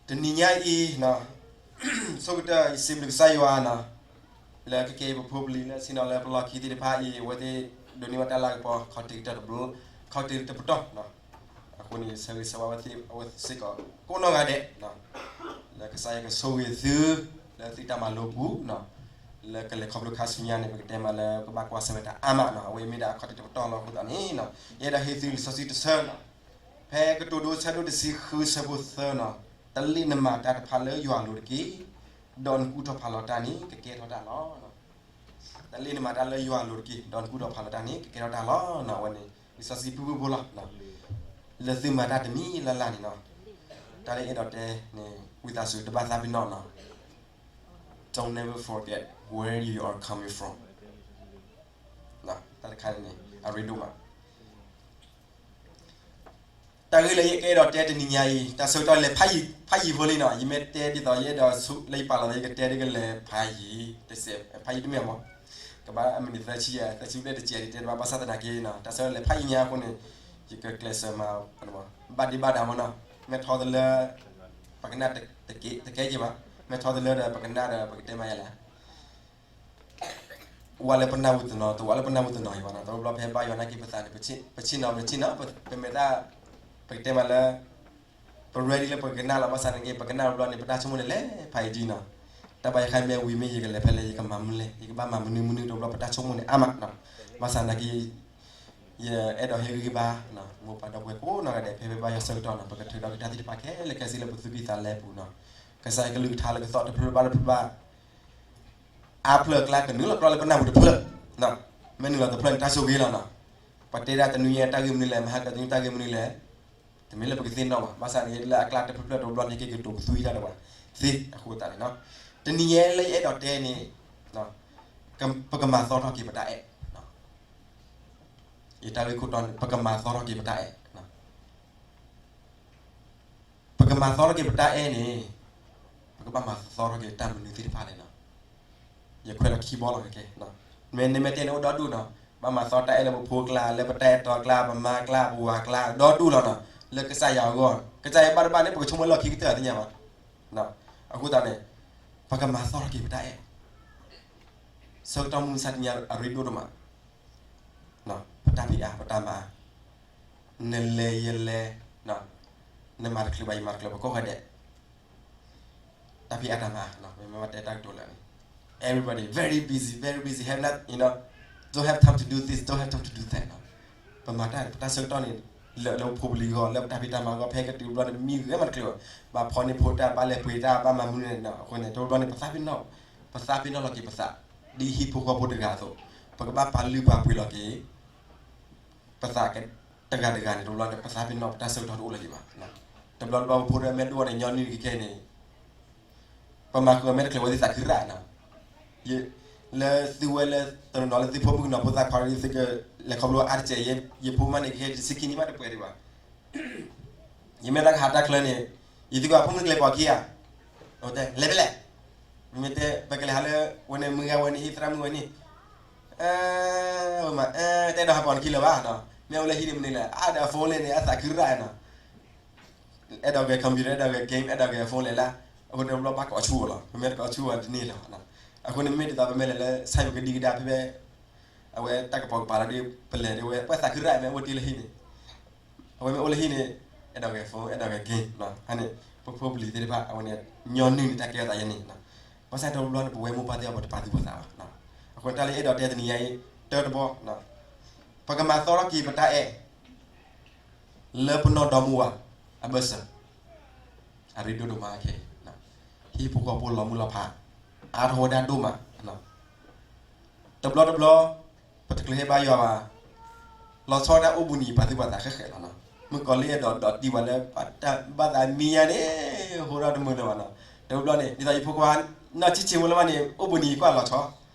တနံၤညါအံၤ ဆိကတၢၢ် ယစံးဘျုးကစၢ်ယွၤနီၤ, လၢကကဲပဖိပလံၤလၢဆ့ၣ်နီၤလၢပလီၢ်ခံသ့ၣ်တဖၣ်အံၤ အဝဲသ့ၣ်ဒိးန့ၢ်ဘၣ်တၢ်လၤကပီၤ ခီၣ်ထံးတပတီၢ်, ခီၣ်ထံးတပတီၢ်, အဃိန့ၣ် ဆၢဂ့ၤဆၢဝါဝဲသ့ၣ် အဝဲသ့ၣ်စ့ၢ်ကီး ကိးနီၢ်ဂၤဒဲး, လၢကစၢ်ယွၤကဆိၣ်ဂ့ၤသု လၢသုတၢ်မၤလိပူၤနီၤ, လၢကလဲၤခီဖျိခါဆူညါန့ၣ် ပကတဲမးလၢကဘၣ်ကွၢ်ဆၢၣ်မဲာ်တၢ်အါမးနီၤ, အဝဲအံၤမ့ၢ်ဒၣ်အခီၣ်ထံးတပတီၢ်လီၤ. အဃိသတးန့ၣ် ယအဲၣ်ဒိးဟ့ၣ်သုလံာ်စီဆှံတဆၢနီၤ, ဖဲကတိၤဒိဆၢဒိၣ်တဆံဃုဆၢဖိသၢနီၤ, တလ့ၣ်နမၤတၢ်တဖၣ်လၢယွၤအလိၤတက့ၢ်, ဒီးနကူၣ်ထီၣ်ဖးလီၤတၢ်န့ၣ် ကကဲထီၣ်တၢ်လီၤ. တလ့ၣ်နမၤတၢ်လၢယွၤအလိၤတက့ၢ်, ဒီးနကူၣ်ထီၣ်ဖးလီၤတၢ်န့ၣ် ကကဲထီၣ်တၢ်လီၤနီၤ. အဝဲန့ၣ် လံာ်စီဆှံဖုၣ်ဖုၣ်ဖိလီၤ. လၢသုမၤတၢ်တမံၤလၢ်လၢ်န့ၣ်နီၤ, တၢ်လၢယအဲၣ်ဒိးတဲန့ၣ် ဝံသးစူၤတဘၣ်သးပ့ၤနီၣ်နီၤ, Don't never forget where you are coming from. တၢ်တခါန့ၣ် အရ့ဒိၣ်မး တၢ်ဂ့ၢ်လၢယကအဲၣ်ဒိးတဲတနံၤညါအံၤ တၢ်ဆၢကတီၢ်လဲၤဖးယံၤ, ဖးယံၤဖိလံနီၤ, ယမ့ၢ်တဲဒ်သိးယအဲၣ်ဒိးဆူလၢယပာ်လီၤသး ယကတဲဒ်ကလဲၤဖးယံၤ, တစဲး ဖးယံၤတမ့ၢ်မး, ကဘၣ်အမံးနံးသၢဆံ, သၢဆံဘျဲၣ်တစဲးဒ်တဲတဘၣ်, ဘၣ်ဆၣ်သနာ်က့နီၤ တၢ်ဆၢကတီၢ်လဲၤဖးယံၤညါအဃိန့ၣ် ယကကျဲးစၢးမၤ ဘၣ်ဒ့ဘၣ်ဒါမးနီၤ, မ့ၢ်ထီတလၢ ပကနၣ်တကဲကဲဘၣ်, မ့ၢ်ထီတလၢဒီး ပကနၣ်ဒီး ပကတဲမးယဲလဲၣ် ဝဲလၢပနၢ်ဟူတနီၤ, တဝဲလၢပနၢ်ဟူတနီၤအံၤဘၣ်နီၤ, တဘျီဘျီဖဲဘါယွၤနာ်က့ၤပသးန့ၣ် ပဆ့ၣ်နီၤ ပဆ့ၣ်နီၤ, ပမ့ၢ်တၢ် ပကတဲမးလၢ ပ ready လၢပကနၣ်လီၤ, ဘၣ်ဆၣ်သနာ်က့ ပကနၣ်တဘျီန့ၣ် ပတၢ်ဆိကမိၣ်န့ၣ်လဲၤဖးယံၤဒ်နီၤ, တၢ်ဘါယွၤခါမ့ၢ်ဝံၤမ့ၢ် ယကလဲၤဖဲလဲၣ်, ယကမၤမနုၤလဲၣ်, ယကဘၣ်မၤမနုၤမနုၤ, တဘျီဘျီပတၢ်ဆိကမိၣ်န့ၣ်အါမးနီၤ, ဘၣ်ဆၣ်သနာ်က့ ယအဲၣ်ဒိးဟ့ၣ်ဂံၢ်ဟ့ၣ်ဘါ မိၢ်ပၢ်ဒီပုၢ်ဝဲၢ်ကိးနီၢ်ဂၤဒဲး ဖဲဖဲဘါယွၤဆၢကတီၢ်နီၤ, ပကထုးထီၣ်က့ၤတၢ်သ့ၣ်တဖၣ်ခဲလၢာ်ခဲဆ့လၢပသူၣ်ကံၢ်သးလဲပူၤနီၤ, ကစၢ်ယွၤကလုၢ်ကထါလၢကသီၣ်တဖျၢၣ်ဘၣ်တဖျၢၣ်ဘၣ် အါဖျၢၣ်အကျါ ကနုာ်လီၤကြီလၢပနၢ်ဟူတဖျၢၣ်, မ့ၢ်နုာ်လီၤတဖျၢၣ်န့ၣ် တၢ်ဆိၣ်ဂ့ၤလီၤနီၤ, ပတဲဒၣ်တနွံညါတၢ်ဂ့ၢ်မနုၤလဲၣ်, မဟါကတနွံတၢ်ဂ့ၢ်မနုၤလဲၣ်, တမ့ၢ်လၢပကသ့ၣ်နီၣ်ဘၣ်, ဘၣ်ဆၣ်န့ၣ် လၢအကျါတဖျၢၣ်ဖျၢၣ်တဘျီန့ၣ် ကကတိၤကသွံတၢ်ဒီးပှၤသ့အဃိသတးန့ၣ်နီၤ, တနံၤညါလၢယအဲၣ်ဒိးတဲန့ၣ် ပကမၤသီထီၣ်က့ၤပတၢ်အဲၣ်, ယတၢ်ဂ့ၢ်ခိၣ်တီန့ၣ် ပကမၤသီထီၣ်က့ၤပတၢ်အဲၣ် ပကမၤသီထီၣ်က့ၤပတၢ်အဲၣ်န့ၣ် ပကဘၣ်မၤသီထီၣ်က့ၤတၢ်မနုၤသ့ၣ်တဖၣ်လဲၣ်နီၤ, ယခွဲးလီၤခံဘီလီၤကဲ, မ့ၢ်နမ့ၢ်တဲန့ၣ်အိၣ်ဒီဒူၣ်နီၤ, ဘၣ်မၤသီတၢ်အဲၣ်လၢပဖိကျါ, လၢပတၢ်အဲၣ်တီကျါ, ပမါကျါ, ပဝၤကျါ, ဒီဒူၣ်လီၤနီၤ, လၢကစၢ်ယွၤအဂီၢ်, ကစၢ်ယွၤဘၣ်တဘၣ်န့ၣ် ပကဆိကမိၣ်လီၢ်ခံကတၢၢ်သ့ၣ်ညါဘၣ်, အဃိသတးန့ၣ် ပကမၤသီထီၣ်က့ၤပတၢ်အဲၣ် ဆၢကတီၢ်မုၢ်မဆါတနံၤအရ့ဒိၣ်ဒိၣ်မး, ပတၢ်ဖံးအါ ပတၢ်မၤအါ, နလဲၤယလဲၤ, နမၤတချုးဘၣ် ယမၤတချုးဘၣ် ပကိးဂၤဒဲး, တၢ်ဖံးအါတၢ်မၤအါ, မ့မ့ၢ်တဲတၢ်ကတိၤလၢာ်န့ၣ်, everybody very busy, very busy, have not, you know, don't have time to do this, don't have time to do that. ပမၤတၢ် ပတၢ်ဆၢကတီၢ်န့ၣ် လၢလၢပဖိပလံၤအဂီၢ်, လၢပတၢ်ဖံးတၢ်မၤအဂီၢ်, ဖဲကတုၤတဘျီန့ၣ် မံဂ့ၤမးတချုးဘၣ်, ဘၣ်ဖီန့ၢ်ဖိတၢ်, ဘၣ်လဲၤပှ့ၤတၢ်, ဘၣ်မၤမနုၤန့ၣ်, အဃိန့ၣ် တဘျီန့ၣ် ပသးပ့ၤနီၣ်, ပသးပ့ၤနီၣ်လီၤက့ၤပသး, ဒ်ဟံၣ်ဖိဃီဖိတဂၤအသိး, ပကဘၣ်ပာ်လုၢ်ပာ်ပှ့ၤလီၤက့ၤ ပသးတဂၤတဂၤန့ၣ် တဘျီန့ၣ် ပသးပ့ၤနီၣ် ပတၢ်ဆၢကတီၢ်တအိၣ်လၢၤက့ၤဘၣ်, တဘျီတဘျီပဖိတၢ်မ့ၢ်ဒိၣ်န့ၣ် ညီနုၢ်ကဲခဲအံၤန့ၣ် ပမၤဃုာ်အီၤမ့ၢ်တချုးဝဲသ့ၣ်သးခုရၣ်နီၤ, လၢသုဝဲလၢတနီၤနီၤလၢသုဖိမုၣ်ကနီၤဖိသၣ်ခွါ သုကလဲၤခီဖျိအါတစဲး, ယဖိမးန့ၣ် ကဟဲတဆံခံနံၣ်မးတပှဲၤဒံးဘၣ်, ယမ့ၢ်တၢ်ကဟးတၢ်ချၢန့ၣ်, ယသံကွၢ်ဖိမုၣ်ကလဲၤပိာ်ခံဧါ, လဲၤဖဲလဲၣ်, မ့ၢ်တဲ ပကလဲၤဟးလၢ ဝဲန့ၣ်မုၢ်ဂၤဝဲန့ၣ်ဟံၣ် သရၣ်မုၣ်ဝဲန့ၣ်, ဝဲမး တအဲၣ်ဒိးဟးပိာ်နခံလၢၤဘၣ်နီၤ, မ့ၢ်အိၣ်လၢဟံၣ်န့ၣ်မနုၤလဲၣ်, အါဒီးအ phone လဲၣ်န့ၣ် အသးခုရၣ်နီၤ အဲၣ်ဒိးဂဲၤ computer, အဲၣ်ဒိးဂဲၤ game, အဲၣ်ဒိးဂဲၤ phone လဲၣ်လၢ, အဃိန့ၣ်တဘျီဘၣ်ကအိးဆူၣ်အီၤလီၤ, ပမ့ၢ်တကအိးဆူၣ်အီၤတန့ၢ်လၢၤဘၣ်နီၤ, အဃိန့ၣ်မ့ၢ်ဒ်သိးပမ့ၢ်လဲၤလၢ ဆိုင်ကဒံကဒါဖဲဖဲ အဝဲတၢ်ကပိာ်ကပၤလီၤဒီး ပလဲၤဒီးဝဲ ပှၤသးခုရၣ်မ့ၢ်အိၣ်တ့ၢ်လၢဟံၣ်န့ၣ်, အဝဲမ့ၢ်အိၣ်လၢဟံၣ်န့ၣ် အဲၣ်ဒိးဂဲၤ phone, အဲၣ်ဒိးဂဲၤ game, ဟန့ၣ် ပဖိပလံၤသ့ၣ်တဖၣ် အဝဲန့ၣ် ညီနုၢ်န့ၢ်တၢ်ကဲထီၣ်သးယဲန့ၣ်, ဘၣ်ဆၣ်တဘျီန့ၣ် ပဝဲမိၢ်ပၢ်သ့ၣ်တဖၣ် ပတပာ်သူၣ်ပာ်သးဘၣ်, အဃိတၢ်လၢယအဲၣ်ဒိးတဲတနံၤညါအံၤ တၢတဘီ ပကမၤသီထီၣ်က့ၤပတၢ်အဲၣ် လၢပနီၢ်ဒီမါဝၤ အဘၢၣ်စၢၤ အရ့ဒိၣ်ဒိၣ်မးခဲအံၤ, ဟံၣ်ဖိဃီဖိလီၤမုၢ်လီၤဖး အါထီၣ်ဝဲဒၣ်ဒိၣ်မး, တဘျီတဘျီ ပတချုးဟ့ၣ်ဘါယွၤဘၣ်, လီၤဆီဒၣ်အိၣ်ဘှံးနံၤပာ်သူၣ်ပာ်သးဃဲးဃဲးလီၤနီၤ, မုၣ်ကီၤလံၢ်အဲၣ်ဒိးဒိးတံၢ်ပှၤလၢ ဘၣ်သးမံညါန့ၣ် ဟိထီၣ်တမုာ်လၢၤဘၣ်နီၤ, တဘျီဘျီန့ၣ် ဒ်သိးယဖိခွါ နီၢ်ဆံးဆံးမူလၢမးန့ၣ် အိၣ်ဘှံးနံၤကွၢ်လီၤဆီ,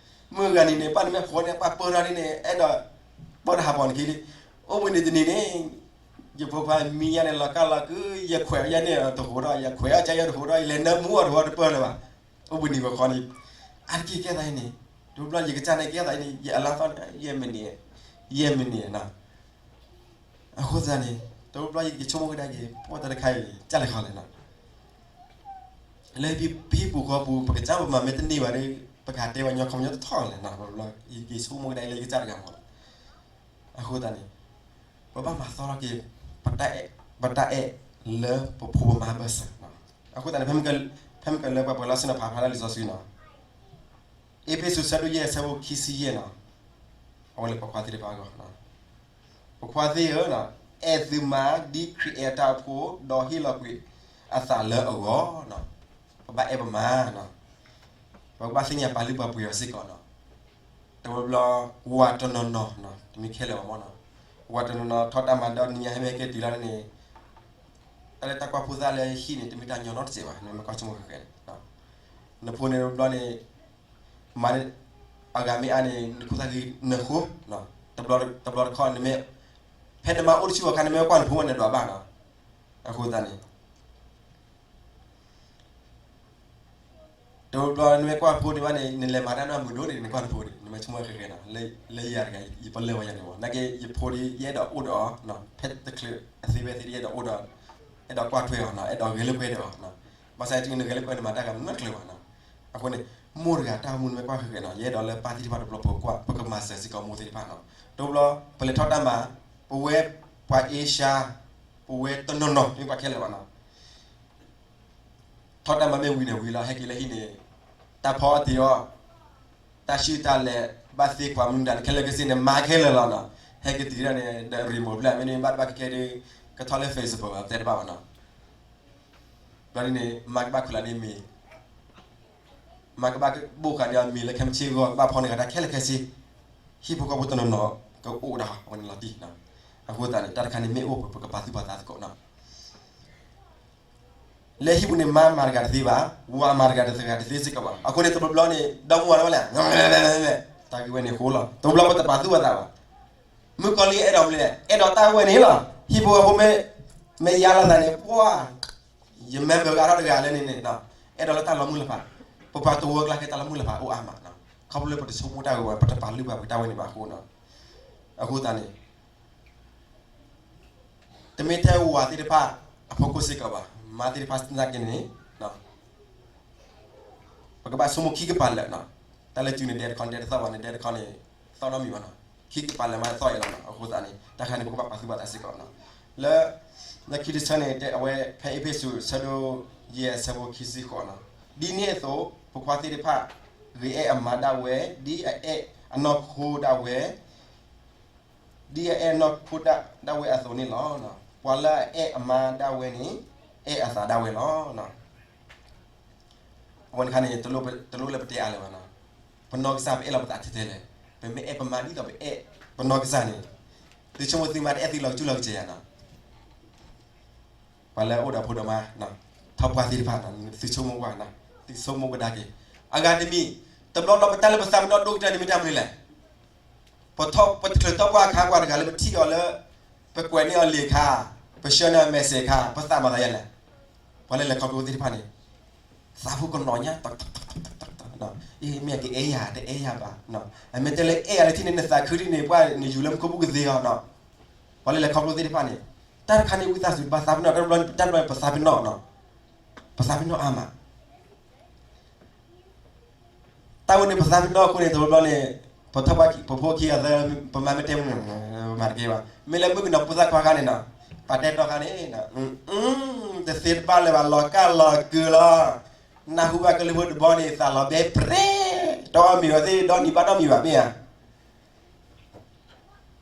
မုၢ်ဂၤနံၤန့ၣ် ပၢ်န့ၣ်မ့ၢ်ဃီန့ၣ် ပှၤပၢၢ်ထီၣ်န့ၣ်န့ၣ် အဲၣ်ဒိး ပၢၢ်တဟးပိာ်နခံလံ, အိၣ်ဘှံးနံၤတနံၤန့ၣ် ယဖိခွါမံညါန့ၣ် လီၤကၢ်လီၤကု ယခွဲးအီၣ်ယဲန့ၣ်တဟူးထီၣ် ယခွဲးအီၣ်ကၢယဲတဟူးထီၣ် ယလဲၤနၢမူအီၤတဟူးတပၢၢ်လၢၤဘၣ်, အိၣ်ဘှံးနံၤဂီၤခီန့ၣ်, အါတက့ၢ်ကဲသးအံၤန့ၣ်, တဘျီယကစၢ်န့ၣ်ကဲသးအံၤန့ၣ် ယအလါသီန့ၣ် ယဲမနံၤ, ယဲမနံၤနီၤ, အဃိသတးန့ၣ် တဘျီယက့ၤဆိကမိၣ်ကဒါက့ၤ ပှၤတၢ်တခါအံၤ ကၢ်လဲၤခီလဲၣ်နီၤ, လၢပဟံၣ်ပူၤဃီပူၤ ပကစၢ်ပမၤမ့ၢ်တန့ၢ်ဘၣ်ဒီး ပကဟးတဲဘၣ်ညီခီပညီတထီၣ်လဲၣ်နီၤ, ယက့ၤဆိကမိၣ်ကဒါလၢယကစၢ်တဂၤမးလီၤ. အဃိသတးန့ၣ် ပဘၣ်မၤသီထီၣ်က့ၤ ပတၢ်အဲၣ်လၢပဖိပမါဘၢၣ်စၢၤ, အဃိသတးန့ၣ် ဖဲမ့ၢ်ကလၢပှၤပှဲၤလီၢ်ဆ့ၣ်နီၤ ဖးဖျါလၢလံာ်စီဆှံနီၤ, အ့းဖ့းစူး ဆၢဒိၣ်ယဲၢ် ဆၢဖိခံဆံယဲၢ်နီၤ, အဝဲလၢပှၤခွါသ့ၣ်တဖၣ်အဂီၢ်, ပှၤခွါသ့ၣ်ဧၢ, အဲၣ်သုမါဒ်ခရံာ်အဲၣ်တၢ်အဖိ ဒီးဟ့ၣ်လီၤကွံာ်အသးလၢအဂီၢ်, ပဘၣ်အဲၣ်ပမါ, ပကဘၣ်သ့ၣ်ညါပာ်လုၢ်ပာ်ပှ့ၤအီၤစ့ၢ်ကီးနီၤ, တဘျီဘျီ ဝၤတနီၤနီၤ တမ့ၢ်ခဲလၢာ်ဘၣ်မးနီၤ, ဝၤတနီၤနီၤ ထီၣ်တၢ်မၤဒီနံၤညါ ဟဲမ့ၢ်ဟဲက့ၤတုၤလီၤန့ၣ် တၢ်လၢတၢ်ကွၢ်ဖိသၣ်လၢဟံၣ်န့ၣ် တမ့ၢ်တၢ်ညီနီတစဲးဘၣ်, နမ့ၢ်ကွၢ်ဆိကမိၣ်ဃဲဃဲန့ၣ်, နဖိန့ၣ်တဘျီန့ၣ် မၤန့ၢ်အဂၤမ့ၢ်အါန့ၣ် နခိၣ်သၣ်ဂ့ၤနဃိ, တဘျီတခီၣ်နမ့ၢ် ဖဲနမၤအိၣ်တဆူၣ်အခါ နမ့ၢ်ကွၢ်နဖိဝဲန့ၣ်ဒွးဘၣ်နီၤ, အဃိသတးန့ၣ် တဘျီနမ့ၢ်ကွၢ်ဖိဒံးဘၣ်န့ၣ် နလဲၤမၤတၢ်နီၢ်မုာ်ဒိၣ်န့ၣ် နကွၢ်နဖိန့ၣ် နမ့ၢ်ဆိကမိၣ်ဃဲဃဲနီၤ, လၢယၤတဂၤ ယပလၢၢ်ဝဲယၤန့ၣ်မး, နာ်က့ ယဖိဒံး ယအဲၣ်ဒိးအိၣ်ဒီးအီၤ, ဖဲတချုးအသ့ဖဲသ့ဒံး ယအဲၣ်ဒိးအိၣ်ဒီး အဲၣ်ဒိးကွၢ်ထွဲအီၤနီၤ, အဲၣ်ဒိးဂဲၤလိာ်ကွဲဒီးအီၤ, ဘၣ်ဆၣ်နဂဲၤလိာ်ကွဲနမၤတၢ်ဂၤမနုၤတချုးဘၣ်နီၤ, အဃိန့ၣ် မိၢ်တဂၤတၢ်အိၣ်မူနမ့ၢ်ကွၢ်ဃဲဃဲနီၤ, ယအဲၣ်ဒိးလၢပၢ်သ့ၣ်တဖၣ်တဘျီ ပကကွၢ် ပကမၤစၢၤစ့ၢ်ကီးမိၢ်သ့ၣ်တဖၣ်နီၤ, တဘျီ ပလဲၤထီၣ်တၢ်မၤ ပဝဲပှၤအ့ရှါ ပဝဲတနီၤနီၤ တမ့ၢ်ပှၤခဲလၢာ်ဘၣ်နီၤ ထီၣ်တၢ်မၤမ့ၢ်ဝံၤန့ၣ်ဝံၤလီၤ, ဟဲက့ၤလၢဟံၣ်န့ၣ် တၢ်ဖီအီၣ်တ့ၢ်အီၣ်, တၢ်ဆူၣ်တၢ်လဲၤ, ဘၣ်သ့ကွၢ်မနုၤဒၣ်န့ၣ် ခဲလၢာ်ခဲဆ့န့ၣ် မၤခဲလၢာ်လီၤနီၤ, ဟဲက့ၤတုၤဒၣ်န့ၣ် ဒီး remote ဖျၢၣ် မ့ၢ်န့ၣ် ဘၣ်တဘၣ်ကဲကဲဒီး ကထီၣ်လၢ Facebook ဘၣ် တဲတဘၣ်ဘၣ်နီၤ, ဘျီဒ်န့ၣ် မၤကဘၣ်ခူၣ်လၢဒ်မ့ၤ မၤကဘၣ်ဘိၣ်ဃာ်ဒီးမ့ၤလၢခဲမုၢ်ဆ့ၣ်ဂီၢ် ကဘၣ်ဖီန့ၢ်ဂၤတၢ်ခဲလၢာ်ခဲဆ့, ဟံၣ်ဖိဃီဖိတနီၤနီၤ ကအိၣ်ဒၣ်အဝဲန့ၣ်လီၤတံၢ်, အဃိသတးန့ၣ် တၢ်တခါန့ၣ်မ့ၢ်အိၣ်ပကပာ်သူၣ်ပာ်သးသကိးနီၤ လၢဟံၣ်ပူၤန့ၣ် မါမၤတဂၤတသ့ဘၣ်, ဝၤမၤတဂၤတဂၤတသ့စ့ၢ်ကီးဘၣ်. အဃိန့ၣ် တဘျီဘျီန့ၣ် ဒီမါဝၤလၢဝဲလဲၣ်, တၢ်ဂ့ၢ်ဝဲန့ၣ်ဃိလီၤ. တဘျီဘျီပတပာ်သူၣ်ပာ်သးဘၣ်. မုၣ်ကီၤလံၢ်အဲၣ်ဒိးမနုၤလဲၣ်, အဲၣ်ဒိးတၢ်ဝဲန့ၣ်လီၤ. ဟံၣ်ဖိဃီဖိမ့ၢ်, မ့ၢ်ယါလီၤသးန့ၣ် ပှၤ, ယ member ဂၤထီၣ်တဂၤလၢန့ၣ်န့ၣ်, အဲၣ်ဒိးလၢတၢ်လီၤမုၢ်လီၤဖး, ပပှၤတဝၢကျါခဲတၢ်လီၤမုၢ်လီၤဖးအိၣ်အါမး, ခီဖျိလၢပတဆိကမိၣ်တၢ်ဂ့ၢ်ဝဲ ပတပာ်လုၢ်ပာ်ပှ့ၤတၢ်ဝဲန့ၣ်ဘၣ်အဃိ, အဃိသတးန့ၣ် တမ့ၢ်ထဲဝၤသ့ၣ်တဖၣ်အဖီခိၣ်စ့ၢ်ကီးဘၣ်, မါသ့ၣ်တဖၣ်သနာ်က့န့ၣ်, ပကဘၣ်ဆိကမိၣ်ခံကပၤလၢာ်, တၢ်လၢစုၤန့ၣ် ဒဲတခီန့ၣ် ဒဲတသီၣ်ဘၣ်န့ၣ် ဒဲတခီန့ၣ် သီၣ်နီတမံၤဘၣ်နီၤ, ခံကပၤလၢာ်မးသီၣ်အံၤလီၤနီၤ. အဃိသတးန့ၣ် တၢ်တခါန့ၣ် ပကဘၣ်ပာ်သူၣ်ပာ်သးစ့ၢ်ကီးနီၤ. လၢ, လၢခံတဆၢန့ၣ် အဝဲဖဲအ့းဖ့းစူး ဆၢဒိၣ်ယဲၢ်ဆၢဖိခံဆံဃိးနီၤ, ဒ်န့ၣ်အသိး ဖိခွါသ့ၣ်တဖၣ် ဂ့ၤအဲၣ်အမါဒၣ်ဝဲ ဒ်အအဲၣ်အနီၢ်ခိဒၣ်ဝဲ ဒ်အအဲၣ်နီၢ်ခိဒၣ်ဝဲအသိးန့ၣ်လီၤ. ပှၤလၢအအဲၣ်အမါဒၣ်ဝဲန့ၣ် အဲၣ်အသးဒၣ်ဝဲလီၤ. အဝဲတခါန့ၣ် တလိၣ်လၢပတဲအါလၢၤဘၣ်နီၤ, ပနီၢ်ကစၢ်ပအဲၣ်လီၤပသးထဲထဲလဲၣ်, ပမ့ၢ်အဲၣ်ပမါဒ်သိးပအဲၣ်ပနီၢ်ကစၢ်န့ၣ်, သုဆိကမိၣ်သုမါတအဲၣ်သုလီၤကစူၣ်လီၤကစၢ်ယၤနီၤ. ပှၤလၢအအိၣ်ဒီးဖိဒီးမါ, ထီၣ်ပှၢ်သ့ၣ်တဖၣ်, သုဆိကမိၣ်ဝဲနီၤ, သုဆိကမိၣ်ကဒါက့ၤ. အဂၤတမံၤ, တဘျီဘျီပတၢ်လၢပသးပ့ၤနီၣ်ဒိၣ်ကတၢၢ်န့ၣ်မ့ၢ်တၢ်မနုၤလဲၣ်. ပထီၣ်, ပတချုးထီၣ်ပှၢ်အခါ ပှၤတဂၤလၢပထံၣ်အီၤလၢ ပကွဲးန့ၢ်အီၤလံာ်အခါ, ပဆှၢန့ၢ်အီၤ message အခါ ပသးမၤသးယဲလဲၣ်. ပှၤလၢလဲၤခီဖျိသ့ၣ်တဖၣ်န့ၣ် သးဖိကနီၤညါ, အ့ မ့ၢ်ကအဲၣ်ယၤ တအဲၣ်ယၤဘၣ်, အမ့ၢ်တဲလၢအဲၣ်ယၤလၢထံၣ်န့ၣ် နသးခုဒ်န့ၣ် ပှၤနယူၤလၢမူခိၣ်ဘုကသ့အီၤနီၤ. ပှၤလၢလဲၤခီဖျိသ့ၣ်တဖၣ်န့ၣ် တၢ်တခါန့ၣ် ဝံသးစူၤ ဘၣ်သးပ့ၤနီၣ်, တၢ်တဘျီ တၢ်တဘျီပသးပ့ၤနီၣ်နီၤ, ပသးပ့ၤနီၣ်အါမး. တၢ်ဝဲန့ၣ်ပသးပ့ၤနီၣ်အဃိန့ၣ် တဘျီဘျီန့ၣ် ပထီၣ်ပှၢ်ခံ, ပဖိခံဂၤသၢ, ပမၤမ့ၢ်တဲမနုၤ, မၤတကဲဘၣ်. မ့ၢ်လၢမုၣ်ကနီၤဖိသၣ်ခွါခါန့ၣ်နီၤ, ပာ်တဲတီခါန့ၣ်, တသ့တဘၣ်လၢၤဘၣ် လီၤကၢ်လီၤကၢလီၤ. နၢ်ဟူဘၣ်ကလုၢ်ဖိတဘီန့ၣ် သးလီၤဘဲပြဲ, တီမံၤဝဲသ့ၣ် ဒီနံၤဘၣ်ဒီမံၤဘၣ်မ့ၢ်ဧါ.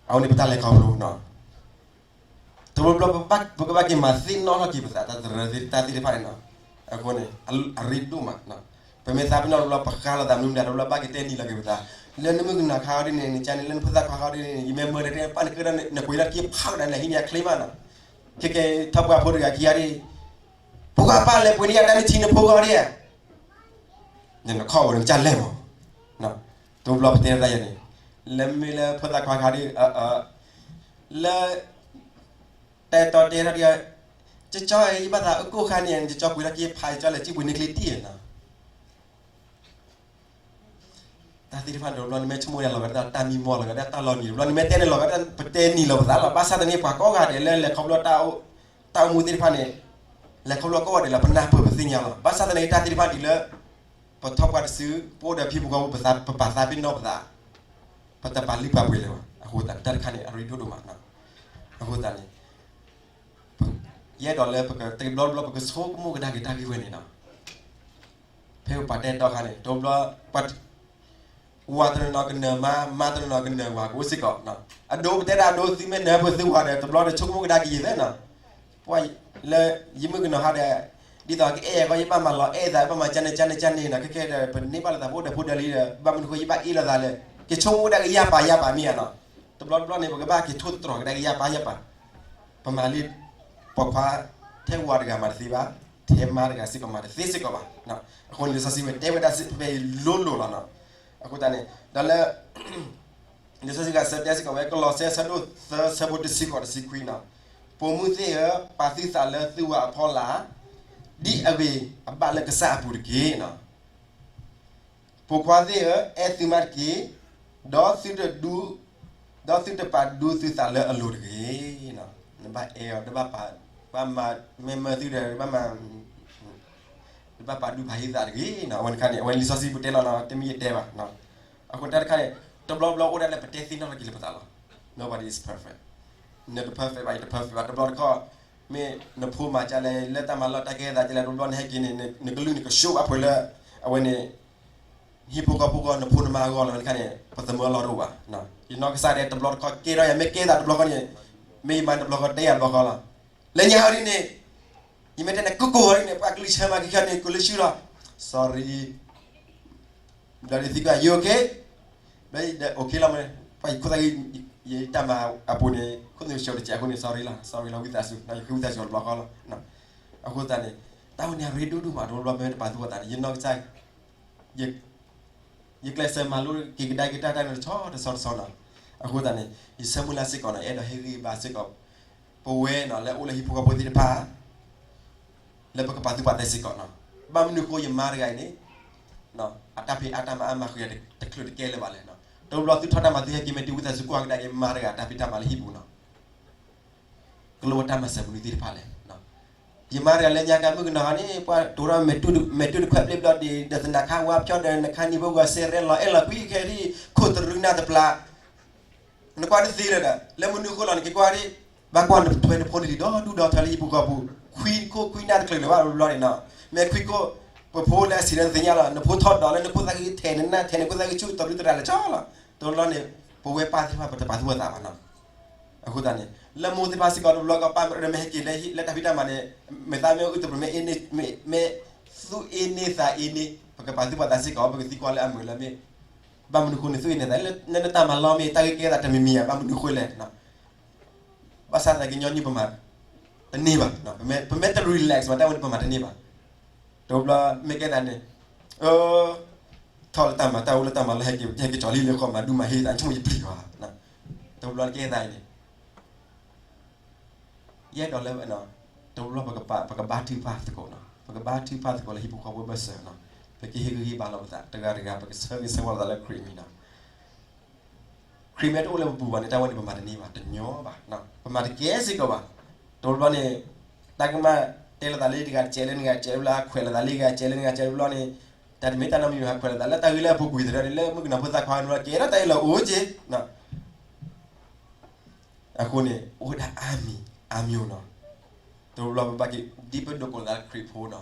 အဝဲန့ၣ်ပတၢ်လဲၤခီဖျိနီၤ. တဘျီဘျီ ပကဘၣ်က့ၤမၤသ့ၣ်နီၣ်ထီၣ်က့ၤပသး တၢ်တရၢတၢ်သ့ၣ်တဖၣ်န့ၣ်နီၤ. အဃိန့ၣ် အရ့ဒိၣ်မး, ပမ့ၢ်သးပ့ၤနီၣ်တဘျီ ပဃါလိာ်သးမနုၤမတၤ တဘျီဘၣ်က့ၤတဲနံၤလီၤက့ၤပသး, လၢနမုၣ်ကနီၤခါအီၤဒ်န့ၣ် နကန့ၣ် လၢနဖိသၣ်ခွါခါအီၤဒ်န့ၣ် ယမ့ၢ်မၢတၢ်တပၣ်နကၢၢ်ဒီး နကွံာ်လၢက့ၤဖးကဒါနဟံးန့ၢ်အချ့မးနီၤ. ခဲကဲ ထီၣ်ပှၢ်ဖိတဂၤခံဂၤဒ် ဖိခွါပၢ်လဲၤပှ့ၤန့ၢ်ယၤတၢ်နထံနဖိဂီၢ်ဒ် နခီၣ်ဝဲနကစၢ်လဲၣ်မး. တဘျီပတဲတၢ်ယၤန့ၣ် လၢမ့ၢ်လၢဖိသၣ်ခွါခါဒ် လၢ တဲတီတဲထီၣ်ဒ် ကၠီကၠီ ယဘၣ်သးအကိၣ်ခါန့ၣ် ကၠီကၠီကွံာ်လၢက့ၤဖး ကၠီလဲၤစံၣ်ပှ့ၤန့ၢ်ချ့တံၢ်နီၤ. တၢ်သ့ၣ်တဖၣ်န့ၣ် တဘျီနမ့ၢ်ဆိကမိၣ်ဒၣ်လီၤဂာ်ဒၣ်တၢ်မံမီၢ်လီၤဂာ်ဒၣ်တၢ်လီၤနံၤ တဘျီနမ့ၢ်တဲန့ၣ်လီၤဂာ်ဒၣ် ပတဲနံၤလီၤပသးလီၤ. ဘၣ်ဆၣ်သနာ်က့ ပှၤကိးဂၤဒဲးလၢလဲၤခီဖျိ တၢ်အိၣ်မူသ့ၣ်တဖၣ်န့ၣ် လဲၤခီဖျိကိးဂၤဒဲးလၢပနၢ်ပၢၢ်ပသ့ၣ်ညါလီၤ. ဘၣ်ဆၣ်သနာ်က့ တၢ်သ့ၣ်တဖၣ်ဒ်လၢ ပထီၣ်ပှၢ်တစု ပအိၣ်ဒီးဟံၣ်ဖိဃီဖိ ပပာ်သးပ့ၤနီၣ်ပသး ပတပာ်လုၢ်ပာ်ပှ့ၤလၢၤဘၣ်. အဃိသတးန့ၣ် တၢ်တခါန့ၣ် အရ့ဒိၣ်ဒိၣ်မး. အဃိသတးန့ၣ် ယအဲၣ်ဒိးလၢပကတဘျီတဘျီ ပကဆိကမိၣ်ကဒါက့ၤတၢ်ဂ့ၢ်ဝဲန့ၣ်လီၤ. ဖဲပပှၤတဲတီခါန့ၣ် တဘျီ ဝၤတနီၤနီၤကနၢၤမါ, မါတနီၤနီၤကနၢၤဝၤကအိၣ်စ့ၢ်ကီး. အဒိပတဲဒၣ်အဒိ သုမ့ၢ်နၢၤပှဲၤသုဝၤဒီး တဘျီဒီးဆိကမိၣ်ကဒါက့ၤယသ့နီၤ. ပှၤလၢယမုၣ်ကနီၤဟါဒီး ဒ်သိးကအဲၣ်ယၤကီး ယဘၣ်မၤလီၤအဲၣ်သး ဘၣ်မၤကန့ၣ်ကန့ၣ်ကန့ၣ်နီၤ, ခဲခဲဒီး ပန့ၢ်ဘၣ်လိာ်သးဖိဒီးဖိဒီးလံဒီး ဘၣ်မနုၤဃိယဘၣ်အ့ၣ်လိာ်သးလဲၣ်. ကဆိကမိၣ်ကဒါက့ၤယၤပာ်ယၤပာ်မ့ၢ်ဧါနီၤ. တဘျီတဘျီန့ၣ် ပကဘၣ်က့ၤထိၣ်သတြီၤကဒါက့ၤယၤပာ်ယၤပာ် ပမၤလံ ပိာ်ခွါ ထဲဝၤတဂၤမၤတသ့ဘၣ်, ထဲမါတဂၤစ့ၢ်ကီးမၤတသ့စ့ၢ်ကီးဘၣ်. အဃိန့ၣ် လံာ်စီဆှံဝဲတဲဝဲဒၣ်ဖဲအံၤလိၤလိၤလီၤနီၤ. အဃိသတးန့ၣ် ဒီးလၢ လံာ်စီဆှံဂၤဆၢတဲစ့ၢ်ကီးဝဲ ကလီးစဲ ဆၢဒိၣ်သၢ ဆၢဖိတဆံဃိး တဆံခွံနီၤ, ပိာ်မုၣ်သ့ၣ်ဧၢ, ပာ်သုသးလၢသုဝၤအဖီလာ် ဒ်အဂ့ၤအဘၣ်လၢကစၢ်အပူၤတက့ၢ်. ပိာ်ခွါသ့ၣ်ဧၢ, အဲၣ်သုမါတက့ၢ်, ဒီးသုတဒူ ဒီးသုတပာ်ဒူသုသးလၢအလိၤတဂ့ၤ. နဘၣ်အဲၣ်အီၤ တဘၣ်ပာ် ဘၣ်မၤ မ့ၢ်မၢသုဒီး ဘၣ်မၤ တဘၣ်ပာ်ဒူပာ်ယသးတဂ့ၤနီၤ. အဝဲန့ၣ်တခါန့ၣ် အဝဲလံာ်စီဆှံပူၤတဲလီၤနီၤ, တမ့ၢ်ယတဲဘၣ်. အဃိတၢ်တခါန့ၣ် တဘျီဘျီအိၣ်ဒၣ်လၢပတဲသ့ၣ်နီၣ်ထီၣ်က့ၤလၢပသးလီၤ. Nobody is perfect. နတ perfect ဘၣ် ယတ perfect ဘၣ်. တဘျီတခီၣ် မ့ၢ်နဖိမၤကလဲၣ် လၢတၢ်မၤလီၢ်တၢ်ကဲသးကလဲၣ် တဘျီနဟဲက့ၤန့ၣ် နကလုၢ်န့ၣ်ကဆှိဘၣ်ဖဲလၢ အဝဲန့ၣ် ဟံၣ်ဖိဃီဖိဂီၢ် နဖိနမါအဂီၢ်လီၤ. အဝဲန့ၣ်တခါန့ၣ် ပသမၢလီၤတအိၣ်ဘၣ်. ယနီၢ်ကစၢ်ဒဲး တဘျီတခီၣ်ကဲထီၣ်ယၤ မ့ၢ်ကဲသးတဘျီဃီန့ၣ် မ့ၢ်ယမၤတဘျီဃီ တဲယၤတဘျီဃီလီၤ. လၢညါဟီဒ်န့ၣ် ယမ့ၢ်တဲန့ၣ် ကကိၢ်ဟီဒ်န့ၣ် ပှၤကလုၢ်ဆၢမၤက့ၤခဲန့ၣ် ကိၢ်လၢဆူလီၤ. Sorry. ဘျီဒ်သံကွၢ် you okay? ဘျီဒီး okay လီၤမ့ၢ် ပှၤယခိၣ်သၣ်ဂံၢ် ယတၢ်မၤအပူၤန့ၣ် ခိၣ်သ့ၣ်ဆှီတစဲးအဃိန့ၣ် sorry လီၤ sorry လီၤ ဝံသးစူၤ ယဃ့ဝံသးစူၤအီၤတဘျီဃီလီၤ. အဃိသတးန့ၣ် တၢ်ဝဲန့ၣ်အရ့ဒိၣ်ဒိၣ်မး တဘျီဘျီမ့ၢ်တပာ်သူၣ်ပာ်သးန့ၣ် ယနီၢ်ကစၢ် ယကျဲးစၢးမၤလိက့ၤကဒါက့ၤတၢ်တၢ်န့ၣ်တဆီတဆီတဆီနီၤ. အဃိသတးန့ၣ် ယဆၢမုၢ်လၢ်စ့ၢ်ကီးနီၤ ယအဲၣ်ဒိးဟ့ၣ်ဂံၢ်ဘါစ့ၢ်ကီး ပဝဲနီၤ လၢအိၣ်လၢဟံၣ်ဖိဃီဖိသ့ၣ်တဖၣ် လၢပကပာ်သူၣ်ပာ်သးစ့ၢ်ကီးနီၤ. ဘၣ်မနုၤဃိယမါတဂၤအံၤန့ၣ် အတၢ်ဖံးအါတၢ်မၤအါမၤဃုာ်ယၤ တချုးတကဲလၢၤဘၣ်လဲၣ်. တဘျီဘျီသုထီၣ်တၢ်မၤသုဟဲက့ၤ မ့ၢ်တုၤဝံသးစူၤကွၢ်ကဒါက့ၤမါတဂၤတၢ်ဖံးတၢ်မၤလၢဟံၣ်ပူၤနီၤ. ကလိၣ်ဝဲတၢ်မၤစၢၤမနုၤသ့ၣ်တဖၣ်လဲၣ်. ယမါတဂၤလၢညါကမုၣ်ကနီၤဟီန့ၣ် ပှၤတိၤထီၣ်မဲာ်တုၤတခွဲးဘျ့ဘျီဒံး ဒီးသနၢ်ခါဝါဖျီဒီး နခါနံၤဖိဂီၤစဲရဲၣ်လီၤအဲၣ်လီၤကွံခဲဒ် ခိၣ်တရူးနၢ်တပျၢ် နကွၢ်တသ့လၢၤဒီး လၢမနုၤဃိလီၤန့ၣ် က့ၤကွၢ်ဒ် ဘၣ်ကွၢ်နထွဲနဖိန့ၣ်လံဒီဒူၣ်ဒီထၢလၢဟံၣ်ပူၤဃီပူၤ ခွံခိၣ်ခွံနၢ်တချုးလၢၤဘၣ်ဘျီန့ၣ်နီၤ. မ့ၢ်ခွံခိၣ် ပဖိလၢအဆံးလၢနသ့ၣ်ညါလီၤ နဖိထီၣ်ဒီးလၢနခိၣ်သၣ်ဂံၢ်ထဲးနနၢ်ထဲး နခိၣ်သၣ်ဂံၢ်ဆူၣ်တရူးတရၣ်လၢာ်ကၠီလီၤ. တဘျီန့ၣ် ပဝဲပၢ်သ့ၣ်တဖၣ် ပတပာ်သူၣ်ပာ်သးဘၣ်နီၤ. အဃိသတးန့ၣ် လၢမိၢ်သ့ၣ်တဖၣ်စ့ၢ်ကီး တဘျီကီးပၢ်မ့ၢ်မ့ၢ်ဟဲက့ၤလၢတၢ်ဖံးတၢ်မၤန့ၣ် မ့ၢ်သးမ့ၢ်အုၣ်တပူၤ မ့ၢ်သူၣ်အ့န့သးအ့န့ ပကပာ်သူၣ်ပာ်သးစ့ၢ်ကီး ပကသံကွၢ်လၢအမုာ်လၢမ့ၢ် ဘၣ်မနုၤဃိန့ၣ် သူၣ်အ့န့သး လၢနတၢ်မၤလီၤမ့ၢ်တၢ်ဂ့ၢ်ကဲသးတမံၤမံၤဧါ ဘၣ်မနုၤဃိလဲၣ်. ဘၣ်ဆၣ်သနာ်က့ညီနုၢ်ပမၤတန့ၢ်ဘၣ်, ပမ့ၢ်တ relax ဘၣ် တၢ်ဝဲန့ၣ်ပမၤတန့ၢ်ဘၣ်. တဘျီမ့ၢ်ကဲသးန့ၣ် ထီၣ်လၢတၢ်မၤတၢ်အိၣ်လၢတၢ်မၤလၢဟဲက့ၤ ဟဲက့ၤကၠီၤလံလၢဃီမၤဒူမၤဟ့သး ဆိကမိၣ်ယပျံၤဘၣ်. တဘျီကဲသးအံၤန့ၣ် ယအဲၣ်ဒိးလၢ တဘျီပကဘါထုကဖၣ်သကိးနီၤ, ပကဘါထုကဖၣ်သကိးလၢဟံၣ်ဖိဃီဖိဘၢၣ်စၢၤနီၤ, ပကဟ့ၣ်ဂံၢ်ဟ့ၣ်ဘါလိာ်ပသးတဂၤတဂၤ ပကဆၢဂ့ၤဆၢဝါလိာ်သးလၢခရံာ်အမံၤနီၤ. ခရံာ်မ့ၢ်တအိၣ်လၢပပူၤဘၣ်န့ၣ် တၢ်ဝဲန့ၣ်ပမၤတန့ၢ်ဘၣ် တညီဘၣ်. ပမၤတကဲစ့ၢ်ကီးဘၣ်. တဘျီန့ၣ် တၢ်ကမၣ်တဲလိာ်သးလၢတဂၤတကဲးလၢနဂၤတကဲးတဘျီ ခွဲးလိာ်သးလၢဂၤတကဲးလၢနဂၤတကဲးတဘျီန့ၣ် တၢ်တမ့ၢ်တၢ်နီတမံၤဘၣ် ခွဲးလိာ်သးလၢတၢ်ဂ့ၢ်လၢအပူၤကွံာ်သရၢန့ၣ် လၢမုၣ်ကနီၤဖိသၣ်ခွါကဲထီၣ်တၢ်အ့ၣ်လိာ်အိၣ်က့ၤ အဃိန့ၣ် အိၣ်ဝဲဒၣ်အါမံၤအါမံၤနီၤ. တဘျီဘျီပဘၣ်က့ၤ ဒ်ပဒိးကိးလၢခရံာ်ဖိနီ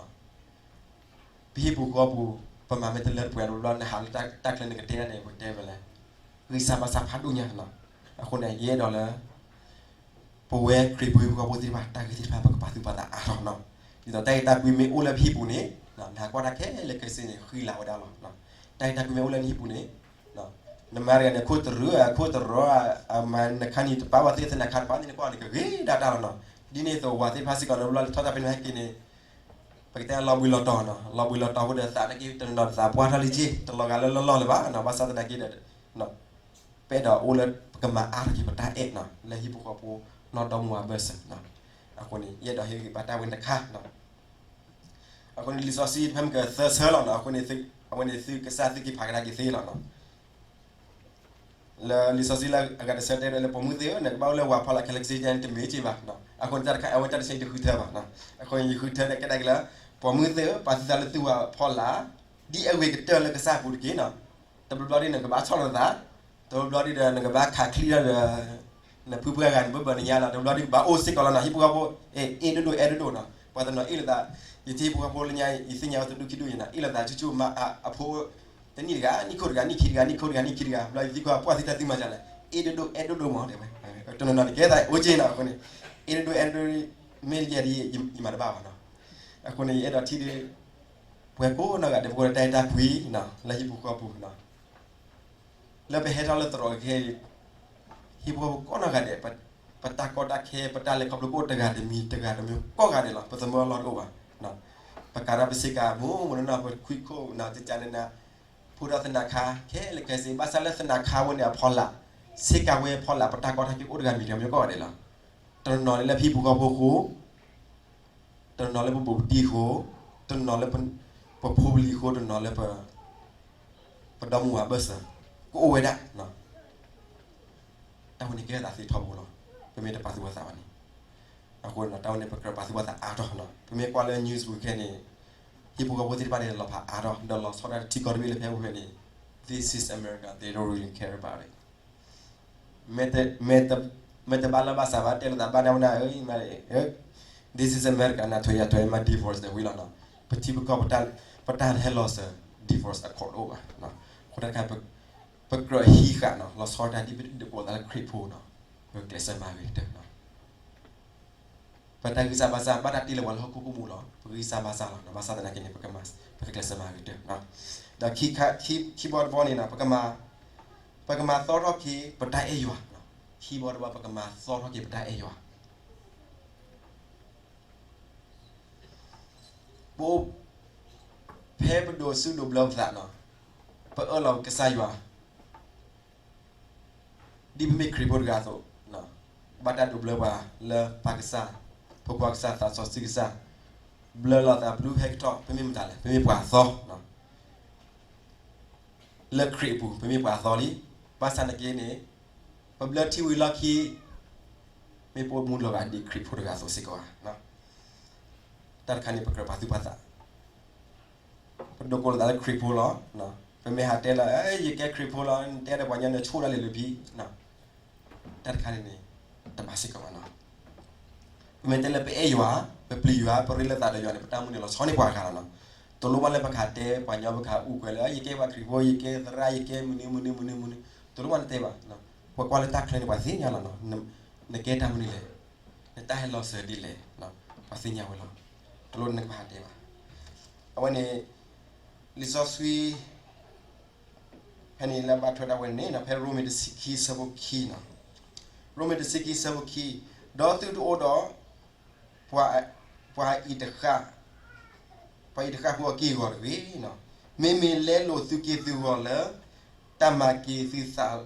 ၤ, ပဟံၣ်ပူၤဃီပူၤ ပမၤမ့ၢ်တလၢတပှဲၤတဘျီဘျီ နဟးလၢတၢ်ချၢနကတဲန့ၣ် ပကတဲဝဲလဲၣ်, ဂံၢ်စၢ်ဘါစၢ်ဖးဒိၣ်ညါနီၤ. အဃိန့ၣ် ယအဲၣ်ဒိးလၢ ပဝဲခရံာ်ဖိဟံၣ်ဖိဃီဖိသ့ၣ်တဖၣ် တၢ်ဂ့ၢ်သ့ၣ်တဖၣ် ပကပာ်သူၣ်ပာ်သးအါထီၣ်နီၤ. ဒ်သိးတၢ်ဂ့ၢ်တၢ်ကွံမ့ၢ်အိၣ်လၢပဟံၣ်ပူၤန့ၣ် နဟးကွၢ်တၢ်ခဲလၢာ်ခဲဆ့န့ၣ် ဃံလၤဝဲဒၣ်လီၤ. တၢ်ဂ့ၢ်တၢ်ကွံမ့ၢ်အိၣ်လၢနဟံၣ်ပူၤန့ၣ် နမၤတဂၤန့ၣ် ခိၣ်တရူး အခိၣ်တရီ အမၤနခါနံၤတပာ်ဝဲသ့ၣ်သနာ်ခါတပာ်သ့ၣ် နကွၢ်န့ၣ် ကဂ့ၤဒၣ်တၢ်လီၤနီၤ. ဒ်န့ၣ်အသိးဝၤသ့ၣ်တဖၣ်စ့ၢ်ကီး တဘျီလၢထီၣ်တၢ်ဖဲန့ၣ်ဟဲက့ၤန့ၣ် ပကတဲလီၤဘှံးလီၤတီၤနီၤ, လီၤဘှံးလီၤတီၤအဃိဒီးသးနာ်က့ တနီၤနီၤသးပှၢ်ထီၣ်လံက့ၤ တလီၤဂာ်လၢလီၢ်လီၢ်လၢၤဘၣ်နီၤ. ဘၣ်ဆၣ်သနာ်က့ဒီး ပအဲၣ်ဒိးအိၣ်လၢပကမၤအါထီၣ်က့ၤပတၢ်အဲၣ်နီၤ လၢဟံၣ်ဖိဃီဖိနီၢ်ဒီမါဝၤဘၢၣ်စၢၤနီၤ. အဃိန့ၣ် ယအဲၣ်ဒိးဟ့ၣ်ဂံၢ်ဘါတၢ်ဝဲန့ၣ်တခါနီၤ. အဃိန့ၣ် လံာ်စီဆှံဖဲမ့ၢ်ကသၢဆၢလီၤနီၤ. အဃိန့ၣ် အဝဲန့ၣ်သုကစၢ်သုက့ၤဖးကဒါက့ၤသ့လီၤနီၤ. လၢလံာ်စီဆှံလၢအဂၤတဆၢတဲဝဲဒၣ်လၢ ပိာ်မုၣ်သ့ၣ်ဧၢ, နကဘၣ်အိၣ်လၢဝၤဖီလာ်ခဲလၢာ်ခဲဆ့န့ၣ် တမ့ၢ်က့ဘၣ်. အဃိန့ၣ် တၢ်တခါအဝဲတၢ်တဆၢအံၤတဃုထၢဘၣ်. အဃိန့ၣ် ယဃုထၢန့ၣ်ကဲဒၣ်က့ၤလၢ ပိာ်မုၣ်သ့ၣ်ဧၢ, ပာ်သုသးလၢသုဝၤဖီလာ် ဒ်အဂ့ၤကတၢၢ်လၢကစၢ်အပူၤတက့ၢ်နီၤ. တဘျီဘျီဒ်နကဘၣ်ဆီၣ်လီၤသး, တဘျီဘျီဒ်ဒီးနကဘၣ်ခးချံဒီး နဖုပှၢ်ဂၤ နဘၢၣ်ဘၢၣ်နညါလီၤ. တဘျီဘျီဒ်ကဘၣ်အိၣ်စ့ၢ်ကီးလီၤနီၤ, ဟံၣ်ဖိဃီဖိ အ့ၣ်ဒိၣ်ဒိၣ်အဲၣ်ဒိၣ်ဒိၣ်နီၤ. ပှၤတနီၤအ့ၣ်လိာ်သး, ယထံၣ်ဟံၣ်ဖိဃီဖိလၢညါ ယသ့ၣ်ညါဝဲတဒူၣ်ခံဒူၣ်အံၤနီၤ, အ့ၣ်လိာ်သးဆူၣ်ဆူၣ်မး အဖိ တနံၣ်တဂၤ နံၣ်ခိၣ်တဂၤ နံၣ်ခံတဂၤ နံၣ်ခိၣ်တဂၤ နံၣ်ခံတဂၤ, ဘျီယသံကွၢ် ပှၢ်သုတၢ်သုမၤဒ်လဲၣ်, အ့ၣ်ဒိၣ်ဒိၣ်အဲၣ်ဒိၣ်ဒိၣ်မးတဲဝဲ. တနီၤနီၤန့ၣ်ကဲသးအိၣ်က့နီၤ, အဃိန့ၣ် အ့ၣ်ဒိၣ်ဒိၣ်အဲၣ်ဒိၣ်ဒိၣ် မ့ၢ်ယဲဒ်ယမၤတဘၣ်ဘၣ်နီၤ. အဃိန့ၣ် ယအဲၣ်ဒိးထံၣ်ဒ် ပှၤကိးနီၢ်ဂၤဒဲး ပကအိၣ်ဒီးတၢ်အဲၣ်တၢ်ကွံနီၤ လၢဟံၣ်ဖိဃီဖိနီၤ. လၢပဟဲထီၣ်လၢသရိာ်က့ၤ ဟံၣ်ဖိဃီဖိကိးနီၢ်ဂၤဒဲး ပတၢ်ကီတၢ်ခဲ ပတၢ်လဲၤခီဖျိကအိၣ်တဂၤတမံၤ တဂၤတမံၤကိးဂၤဒဲးလီၤ. ပသမၢအလီၢ်တအိၣ်ဘၣ်. ပကၤဒီးပဆ့ကၤမူးမူးနီၢ်နီၢ် ပခွံခိၣ်နီၤ ကကန့ၣ်နၤ ဖိဒီးသနးခါ ခဲလၢာ်ခဲဆ့ ဘၣ်ဆၣ်လၢသနးခါဝဲန့ၣ်အဖီလာ် ဆ့ကၤဝဲအဖီလာ် ပတၢ်ကီတၢ်ခဲအိၣ်တဂၤတမံၤတဂၤမံၤကိးဂၤဒဲးလီၤ. တနီၤန့ၣ်လၢပဟံၣ်ဖိဃီဖိအဃိ တနီၤလၢပဘူးပတံၢ်အဃိ, တနီၤလၢ ပဖိပလံၤအဃိ, တနီၤလၢ ပဒီမါဝၤဘၢၣ်စၢၤ ကအိၣ်ဝဲဒၣ်. တၢ်ဝဲန့ၣ်ကဲထီၣ်သးသ့ထီဘိလီၤ. ပမ့ၢ်တပာ်သူၣ်ပာ်သးဘၣ်န့ၣ်, အဃိတၢ်ဝဲန့ၣ် ပကြၢးပာ်သူၣ်ပာ်သးအါထီၣ်. ပမ့ၢ်ကွၢ်လၢ news ပူၤခဲန့ၣ် ဟံၣ်ဖိဃီဖိသ့ၣ်တဖၣ်န့ၣ် လီၤဖးအါထီၣ် ဒီးလီၤဆီဒၣ်တၢ်ထံကီၢ်တဘ့ၣ်လၢဖဲအပူၤဖဲန့ၣ် This is America, they don't really care about it. မ့ၢ်တဘၣ်လၢဘၣ်ဆၣ်ဘၣ် တဲလိာ်သးဘၣ်နၢ်ဝဲနၢ်ဧၢ, This is America, နၢ်ထွဲယၤထွဲ မ့ၢ် divorce ဒီးဝံၤလီၤနီၤ. ပထံပကီၢ် ပတၢ်ဟဲလီၤစၢၤ divorce အခိၣ်တအိၣ်ဘၣ်. အဃိတၢ်တခါ ပကြၢးဟံးဃာ်နီၤ လီၤဆီတၢ်ဒ်ပဒိးကိးသးလၢခရံာ်ဖိနီၤ, ပကျဲးစၢးမၤဂ့ၤကတၢၢ်နီၤ. ပတၢ်ဂံၢ်စၢ်ဘါစၢ် ဘၣ်တၢ်တ့လၢပှၤလၢဟီၣ်ခိၣ်ကိးမူလီၤ. ပဂံၢ်စၢ်ဘါစၢ်လီၤ. ဘၣ်ဆၣ်သနာ်က့န့ၣ် ပကကျဲးစၢးမၤဂ့ၤကတၢၢ်. ဒီးခံဘီတဘီန့ၣ်နီၤ ပကမၤသီထီၣ်က့ၤပတၢ်အဲၣ်ယွၤ. ခံဘီတဘီ ပကမၤသီထီၣ်က့ၤပတၢ်အဲၣ်ယွၤ. ပအိၣ် ဖဲပဒိးစူၣ်ဒိးဘျၢပသးနီၤ, ပအၢၣ်လီၤကစၢ်ယွၤ ဒ်ပမ့ၢ်ခရံာ်ဖိတဂၤအသိး, ဘၣ်တၢ်ဒိးဘျၢပှၤလၢပၢ်ကစၢ်, ဖိခွါကစၢ်, သးစီဆှံကစၢ်, ဘျၢလီၤသးဘျုးဟဲကထီၣ် ပမ့ၢ်မတၤလဲၣ်, ပမ့ၢ်ပှၤအသီ လၢခရံာ်အပူၤ ပမ့ၢ်ပှၤအသီလံ. ဘၣ်ဆၣ်သနာ်က့န့ၣ် ပဘျၢထံဝံၤလီၢ်ခံ မ့ၢ်ပအိၣ်မူလီၤဂာ်ဒ်ခရံာ်ဖိတဂၤအသိးစ့ၢ်ကီးဧါ. တၢ်တခါန့ၣ် ပကြၢးပာ်သူၣ်ပာ်သး ပဒိးကိးလိာ်သးလၢခရံာ်ဖိလီၤ. ပမ့ၢ်ဟးတဲလၢ ယကဲခရံာ်ဖိလီၤ နတဲဒီးပှၤကညီန့ၣ် ဆိၣ်ဒၣ်လဲာ်လၢဖံ တၢ်တခါန့ၣ်န့ၣ် တဘၣ်စ့ၢ်ကီးဘၣ်နီၤ. ပမ့ၢ်တဲလၢပအဲၣ်ယွၤ, ပပျံၤယွၤ, ပရ့လိာ်သးဒီးယွၤန့ၣ် ပတၢ်မူန့ၣ်လီၤဆီန့ၢ်ပှၤတဂၤလီၤနီၤ. တလိၣ်ဘၣ်လၢပကဟးတဲပှၤကညီ ပကဟးအူကွဲးလၢ ယကဲပှၤခရံာ်ဖိ, ယကဲသရၣ်, ယကဲမနုၤမနုၤမနုၤမနုၤ, တလိၣ်ဘၣ်နတဲဘၣ်. ပှၤကွၢ်လၢတၢ်ချၢန့ၣ် ပှၤသ့ၣ်ညါလီၤနီၤ. နကဲတၢ်မနုၤလဲၣ်, နတၢ်ဟဲလီၤစၢၤဒ်လဲၣ်, ပှၤသ့ၣ်ညါဝဲလီၤ. တလိၣ်နကဘၣ်ဟးတဲဘၣ်. အဝဲန့ၣ် လံာ်စီဆှံ ဖဲန့ၣ်လၢဘၣ်ထွဲဒၣ်ဝဲန့ၣ် ဖဲရိမ့ၤတဆံခံဆၢဖိခံနီၤ, ရိမ့ၤတဆံခံဆၢဖိခံ, ဒီးသုတအိၣ်ဒီး ပှၤအံၤတဃၣ်, ပှၤအံၤတဃၣ်ဖိအက့ၢ်အဂီၤတဂ့ၤ, မ့မ့ၢ်လဲလိာ်သုက့ၢ်သုဂီၤလၢ တၢ်မၤက့ၤ သု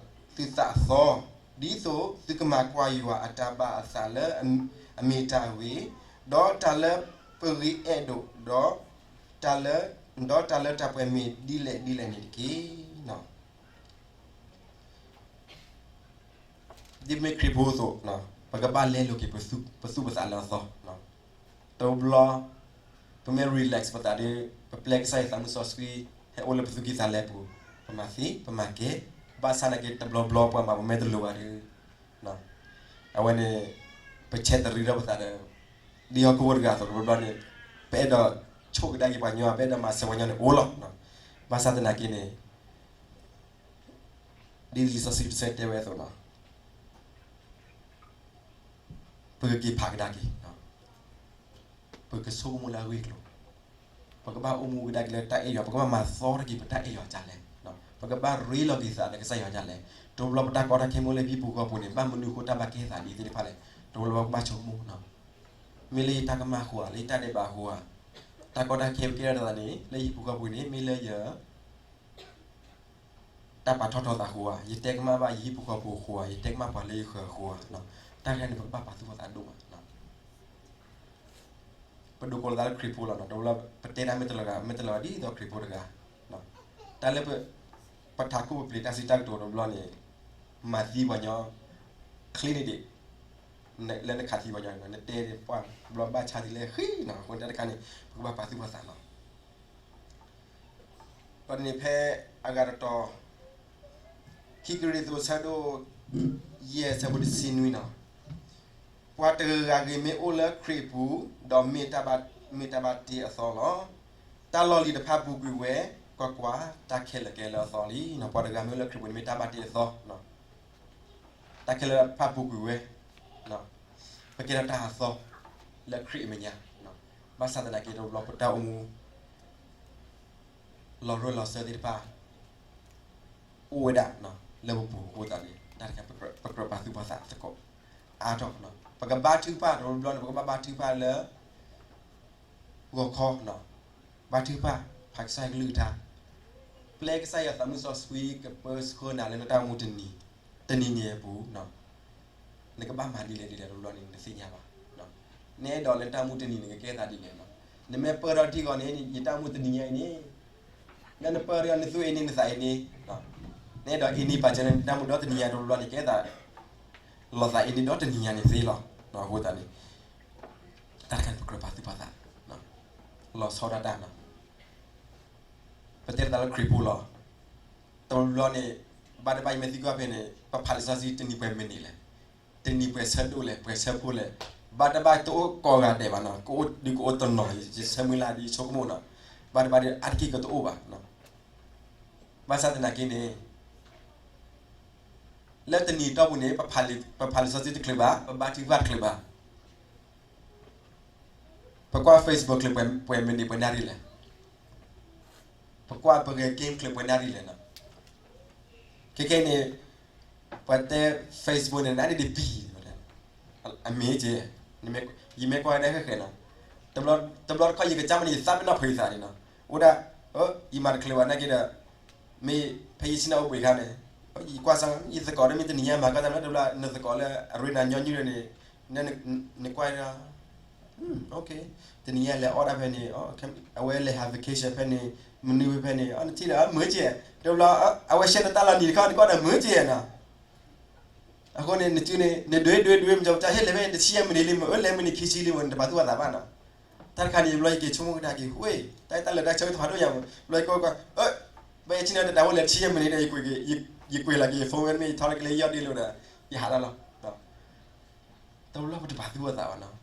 သးအသီ, ဒ်သိးသုကမၤကွၢ်ယွၤအတၢ်ဘၣ်အသးလၢအမ့ၢ်တၢ်ဂ့ၤ, ဒီးတၢ်လၢပဂ့ၤအဲၣ်ဒိး, ဒီးတၢ်လၢ, ဒီးတၢ်လၢတၢ်ပှဲၤမ့ၢ်ဒ်လဲၣ်ဒ်လဲၣ်န့ၣ်တက့ၢ်. ဒ်ပမ့ၢ်ခရံာ်ဖိအသိး, ပကဘၣ်လဲလိာ်က့ၤပသူၣ်ပသးလၢအသီ, တဘျီ ပမ့ၢ် relax ပသးဒီး ပပျဲကစၢ်ယွၤသးမုၢ်စီဆှံ ဟဲအိၣ်လၢပသူၣ်ကံၢ်သးလဲပူၤ, ပမၤသ့ ပမၤကဲ, ဘၣ်ဆၣ်သနာ်က့ တဘျီဘျီပှၤမၤပမဲာ်တလိၤဘၣ်ဒီး အဝဲန့ၣ် ပဆဲးတရံးထီၣ်ပသးဒီး ဒ်ဟီၣ်ခိၣ်ဖိတဂၤအသိး တဘျီဘျီန့ၣ် ပအဲၣ်ဒိးဆိၣ်ကဒါက့ၤပှၤညီ, ပအဲၣ်ဒိးမၤစၢၤပှၤညီန့ၣ်အိၣ်လီၤ. ဘၣ်ဆၣ်သနာ်က့န့ၣ် ဒ်လံာ်စီဆှံတဆၢတဲဝဲအသိးနီၤ, ပကက့ၤဖးကဒါက့ၤ, ပကဆိကမိၣ်လၢအဂ့ၢ်အကျိၤ, ပကဘၣ်အိၣ်မူကဒါက့ၤလၢတၢ်အဲၣ်ယွၤ, ပကဘၣ်မၤသီထီၣ်က့ၤပတၢ်အဲၣ်ယွၤဒ်လဲၣ်, ပကဘၣ်ရ့လိာ်က့ၤသးလၢကစၢ်ယွၤဒ်လဲၣ်. တဘျီဘျီပတၢ်ကီတၢ်ခဲမ့ၢ်အိၣ်လၢဟံၣ်ပူၤဃီပူၤန့ၣ် ဘၣ်မနုၤအဃိတၢ်ဘၣ်ကဲသးဒ်သ့ၣ်တဖၣ်လဲၣ်, တဘျီဘျီပကဘၣ်ဆိကမိၣ်, မ့ၢ်လၢယတၢ်ကမၣ်အဃိဧါ, လၢယတၢ်ဒဲးဘးအဃိဧါ, တၢ်ကီတၢ်ခဲကဲထီၣ်သးန့ၣ် လၢဟံၣ်ပူၤဃီပူၤန့ၣ် မ့ၢ်လၢယ တၢ်ပာ်ထီၣ်ထီသးအဃိဧါ, ယတဲကမၣ်ဘၣ်ယဟံၣ်ပူၤဃီပူၤအဃိဧါ, ယတဲကမၣ်ပှၤလၢယဃၢၤအဃိဧါ, တၢ်တခါန့ၣ် ပကဘၣ်ပာ်သူၣ်ပာ်သးဒိၣ်မး. ပဒိးကိးလီၤသးလၢခရံာ်ဖိလီၤ, တဘျီဘျီပတဲတၢ်မ့ၢ်တလီၤဂာ် မ့ၢ်တလီၤဂာ်ဒ်သိးခရံာ်ဖိတဂၤ, တၢ်လၢ ပထးခိၣ်ပပျ့ၤတၢ်စံးတၢ်ကတိၤတဘျီန့ၣ် မၤသံပှၤညီ ချ့န့ၢ်ဒံး လၢနခးသံပှၤညီန့ၣ် နတဲပှၢ်ဘျီဘၣ်ဆါသံလၢဃံနီၤ. အဃိန့ၣ်တၢ်တခါန့ၣ် ပကဘၣ်ပာ်သူၣ်ပာ်သးနီၤ. ဒီးန့ၣ်ဖဲအဂၤတတီၤ ခံကရံၣ်သူး ဆၢဒိၣ်ယဲၢ် ဆၢဖိတဆံနွံနီၤ, ပှၤတဂၤဂ့ၤမ့ၢ်အိၣ်လၢခရံာ်အပူၤ, ဒီးမ့ၢ်တၢ်ဘၣ်တ့အသီလီၤ. တၢ်လီၢ်လံၤတဖၣ်ပူၤကွံာ်ဝဲ, ကွၢ်ကွၢ်, တၢ်ခဲလၢာ်ကဲလၢအသီလံ. ပှၤတဂၤမ့ၢ်အိၣ်လၢခရံာ်ပူၤန့ၣ်မ့ၢ်တၢ်ဘၣ်တ့အသီ, တၢ်ခဲလၢာ်တဖၣ်ပူၤကွံာ်ဝဲ, ပကဲထီၣ်တၢ်အသီ လၢခရံာ်အမဲာ်ညါ, ဘၣ်ဆၣ်သနာ်က့တဘျီပတၢ်အိၣ်မူ လီၤရၢၢ်လီၤစၢၤသ့ၣ်တဖၣ် အိၣ်ဝဲဒၣ်လၢပပူၤအဃိသတးန့ၣ် တၢ်တခါ ပကြၢးပာ်သူၣ်ပာ်သးသကိးအါထီၣ်, ပကဘါထုကဖၣ်တဘျီန့ၣ် ပကဘၣ်ဘါထုကဖၣ်လၢ ဂီၤခီ, ဘါထုကဖၣ် ဖးကစၢ်ယွၤကလုၢ်ကထါ, ပျဲကစၢ်ယွၤသးမုၢ်စီဆှံ ကပၢဆှၢနၤလၢနတၢ်အိၣ်မူတနံၤ, တနံၤန့ၣ်အပူၤ နကဘၣ်မၤဒ်လဲၣ်ဒ်လဲၣ်တဘျီန့ၣ် နသ့ၣ်ညါဘၣ်. နအဲၣ်ဒိးလၢနတၢ်အိၣ်မူတနံၤန့ၣ် နကကဲသးဒ်လဲၣ်. နမ့ၢ်ပၢၢ်ထီၣ်ထံဂီၤန့ၣ် ယတၢ်အိၣ်မူတနံၤညါအံၤန့ၣ်, လၢနပၢၢ်ထီၣ်နသူၣ်အ့န့ နသးအ့န့, နအဲၣ်ဒိးအ့န့ပာ်စၢၤလၢနတၢ်အိၣ်မူဒီတနံၤညါတဘျီန့ၣ် ကဲသး လီၤသးအ့န့ဒီတနံၤညါန့ၣ်သ့လီၤ. အဃိသတးန့ၣ် တၢ်တခါန့ၣ် ပကြၢးပာ်သူၣ်ပာ်သး လီၤဆီဒၣ်တၢ်နီၤ. ပတဲသးလၢခရံာ်ဖိလီၤ. တဘျီန့ၣ် ဘၣ်တဘၣ် ယမ့ၢ်သံကွၢ်ဖဲန့ၣ် ပဖးလံာ်စီဆှံတနံၤပှဲၤမံးနံးလဲၣ်, တနံၤပှဲၤဆၢဒိၣ်လဲၣ်, ပှဲၤဆၢဖိလဲၣ်, ဘၣ်တဘၣ်တအိၣ်ကိးဂၤဒဲးဘၣ်နီၤ, ကအိၣ်ဒုးကအိၣ်တနီၤ ယဆၢမုၢ်လၢ်ဒ်ယဆိကမိၣ်နီၤ, ဘၣ်တဘၣ်ဒီးအါတက့ၢ်ကတအိၣ်ဘၣ်. ဘၣ်ဆၣ်သနာ်က့န့ၣ် လၢတနံၤအတီၢ်ပူၤန့ၣ် ပဖးလံာ်စီဆှံတချုးဘၣ်, ပဘါထုကဖၣ်တချုးဘၣ်. ပကွၢ် Facebook ချုးပှဲၤမံးနံးပှဲၤနၣ်ရံၣ်လဲၣ်, ပကွၢ်ပဂဲၤ game ချုးပှဲၤနၣ်ရံၣ်လဲၣ်နီၤ. ခဲခဲန့ၣ် ပှၤတဲ Facebook န့ၣ် နၣ်ရံၣ်ဒံးဘံၣ်, အမ့ၢ်က့, ယမ့ၢ်ကွၢ်ဒၣ်ဃဲဃဲနီၤ, တဘျီတခီၣ်ယကစၢ်မ့ၢ်န့ၣ် ယသးပ့ၤနီၣ်ဖုးယသးန့ၣ်နီၤ, အိၣ်ဒၣ် ယမၤတချုးဘၣ်နာ်က့ဒီး မ့ၢ်ဖဲယဆ့ၣ်နီၤအိၣ်ဘှံးအခါန့ၣ် ယကွၢ်စၢ် ယသကိးဒီးမ့ၢ်တနံၤညါမၤကီၢ်တၢ်မနုၤတဘျီ နသကိးလၢအရ့နၤညီနုၢ်န့ၣ် နကွၢ်ဒီး တနံၤညါလဲၤအီၣ်ဒၣ်ဖဲန့ၣ် အဝဲလဲၤဟး vacation ဖဲန့ၣ် မနုၤဖဲဖဲန့ၣ် နထံၣ်ဒီးမုာ်ကဲ, တဘျီ အဝဲ share နတၢ်လီၤနံၤတခီ နကွၢ်ဒီးမုာ်ကဲနီၤ. အဃိန့ၣ် နစုန့ၣ် နဒွဲဒွဲဒွဲ မ့ၢ်ကီၢ်ပတၢ်ဟ့ၣ်လဲၤဖဲန့ၣ် တဆံယဲၢ်မံးနံးလံမ့ၢ် အၢ လဲၤမံးနံးခံဆံလံမ့ၢ် နတပာ်သူၣ်ပာ်သးဘၣ်နီၤ. တၢ်တခါန့ၣ် တဘျီယက့ၤဆိကမိၣ်ကဒါက့ၤ ဝ့ၢ် တၢ်တၢ်လၢတၢ်ဆၢကတီၢ်ဖးဒိၣ်ညါမ့ၢ် ဘျီယကကွၢ်ကွၢ် အၢ ဘၣ်ယဆ့ၣ်နီၤတၢ်ဝဲလဲၤတဆံယဲၢ်မံးနံးဒီး ယကွဲးလီၤက့ၤယ phone ဝဲမ့ၢ်ယထီၣ်လၢကလဲၤယီၢ်ဒ့လိာ်ဒီး ယဟးလီၤလီၤ. တဘျီပတပာ်သူၣ်ပာ်သးဘၣ်နီၤ.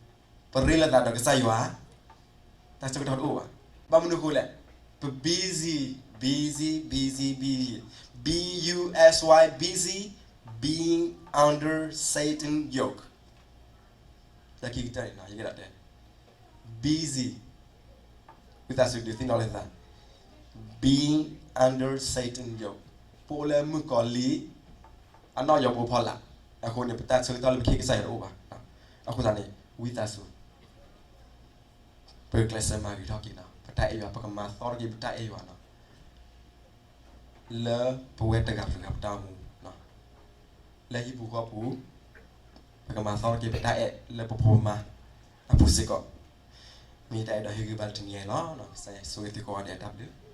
ပရ့လိာ်သးဒီးကစၢ်ယွၤ တၢ်ဆၢကတီၢ်တအိၣ်ဘၣ်. ဘၣ်မနုၤအဃိလဲၣ်, ပ busy, busy, busy, busy, B U S Y, busy, being under Satan yoke. လၢခံကတၢၢ်န့ၣ် ယကဒၣ်တဲ busy, ဝံသးစူၤဒုးသ့ၣ်နီၣ်လိာ်သး being under Satan yoke, ပအိၣ်လၢမုၣ်ကီၤလံၢ် အနီၣ်ယီၤဘိဖီလာ်, အဃိန့ၣ် ပတၢ်ဆၢကတီၢ်လၢပခ့ကစၢ်ယွၤတအိၣ်ဘၣ်. အဃိသတးန့ၣ် ဝံသးစူၤ ပကျဲးစၢးမၤဂ့ၤထီၣ်က့ၤနီၤ ပတၢ်အဲၣ်ယွၤ, ပကမၤသီထီၣ်က့ၤပတၢ်အဲၣ်ယွၤနီၤ လၢပဝဲတဂၤတဂၤပတၢ်အိၣ်မူ, လၢဟံၣ်ပူၤဃီပူၤ, ပကမၤသီထီၣ်က့ၤပတၢ်အဲၣ်လၢပဖိပမါအပူၤစ့ၢ်ကီး. မ့ၢ်တၢ်အဲၣ်ဒိးဟ့ၣ်ဂံၢ်ဘါလၢတနံၤအံၤလီၤ. ကစၢ်ယွၤဆိၣ်ဂ့ၤသုကိးဂၤဒဲး တၢ်ဘျုး.